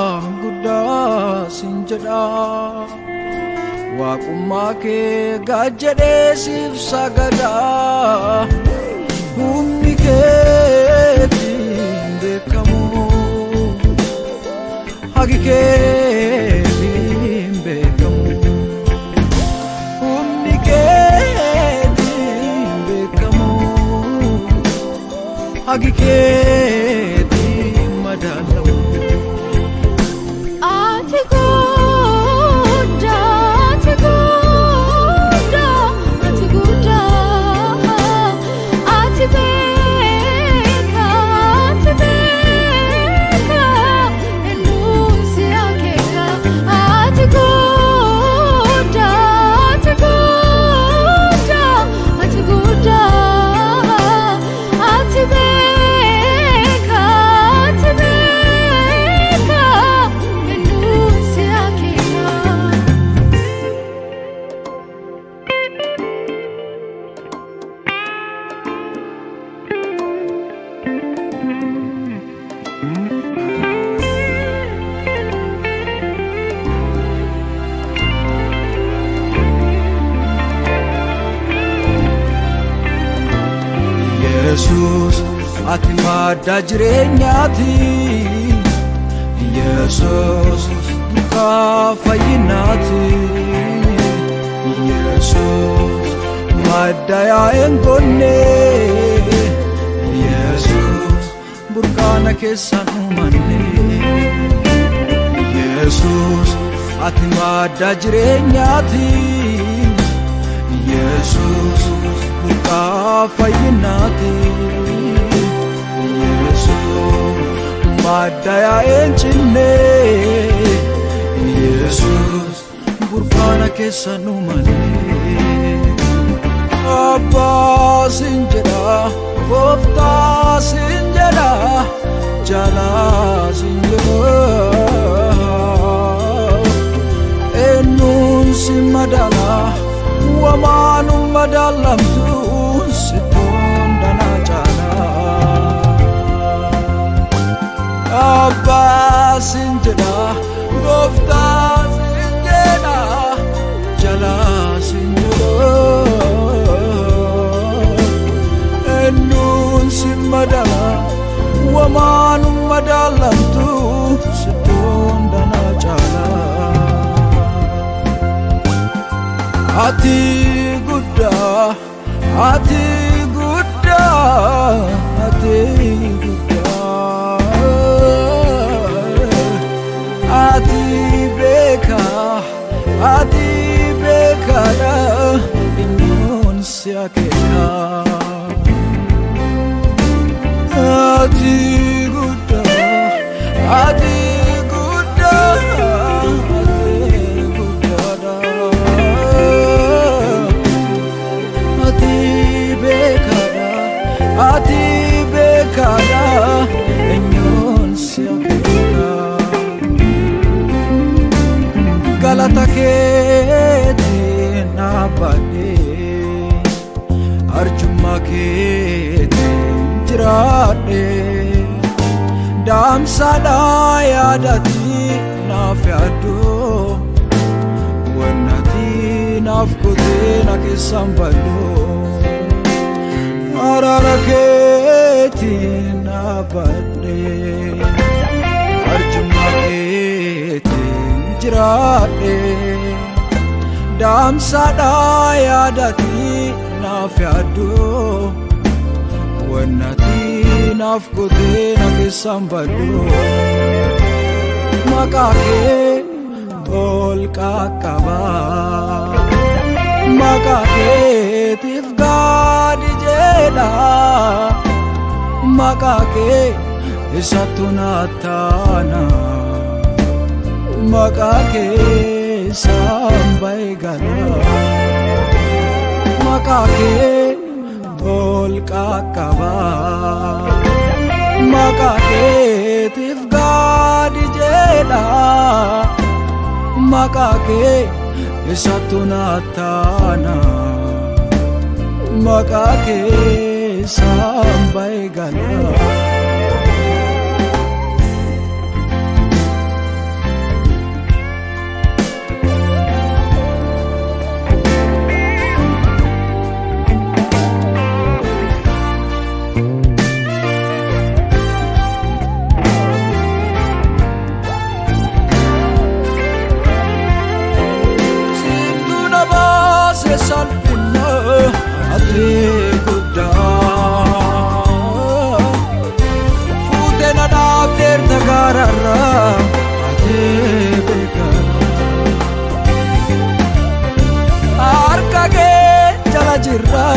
Guddaa sin jedha. Waaqummaa kee gad jedhee siif sagadaa. Humni keetiin beekamu. Haqi keetiin beekamu. Humni keetiin beekamu. Haqi keetiin madaalamu. Ati guddaa, ati guddaa, ati guddaa, ati beekaa, ati beekaa, eenyuun si akeeka. Ati guddaa, ati guddaa, ati guddaa, ati beekaa, ati beekaa, eenyuun si akeeka. Yesus, ati madda jireenyaati. Yesus, muka fayyinaati. Yesus, madda yaa'een gonne. Yesus, burqaana keessaan uumanne. Yesus, ati madda jireenyaati. Yesus, burqaa fayyinaati. Yesus, madda yaa'een cinne. Yesus, burqaana keessaan uumanne. Abbaa sin jedha, gooftaa sin jedha, jaalaa sin jedha. Eenyuun si madaala? Wamaanu madaalamtu sittuun danaa caala. Abbaa sin jedha, gooftaa sin jedha, jaalaa sin jedha. Eenyuun si madaala? Wamaanu madaalamtu sittuun danaa caala. Ati guddaa, ati guddaa, ati guddaa. Ati beekaa, ati beekaadha, eenyuun si akeeka. Ati guddaa, ati guddaa, ati guddaadha. Ati beekaadha, ati beekaadha, eenyuun si akeeka. Galata keetiin dhaabbadhee, arjummaa keetiin jiraadhe. Daamsaadhaa yaadati naaf yaaddu, wannati naaf gootee na keessaan baddu. Araara keetiin dhaabbadhe, arjummaa keetiin jiraadhe. Daamsaadhaa yaadati naaf yaaddu, wannati naaf gootee na keessaan baddu. Maqaa kee ol qaqqabaa, maqaa keetiif gaadi jedha, maqaa kee isattu nattaana, maqaa kee isaan ba'e gala. Maqaa kee ol qaqqabaa, maqaa keetiif gaadi jedha, maqaa kee isattu nattaana, maqaa kee isaan ba'e gala. jirra.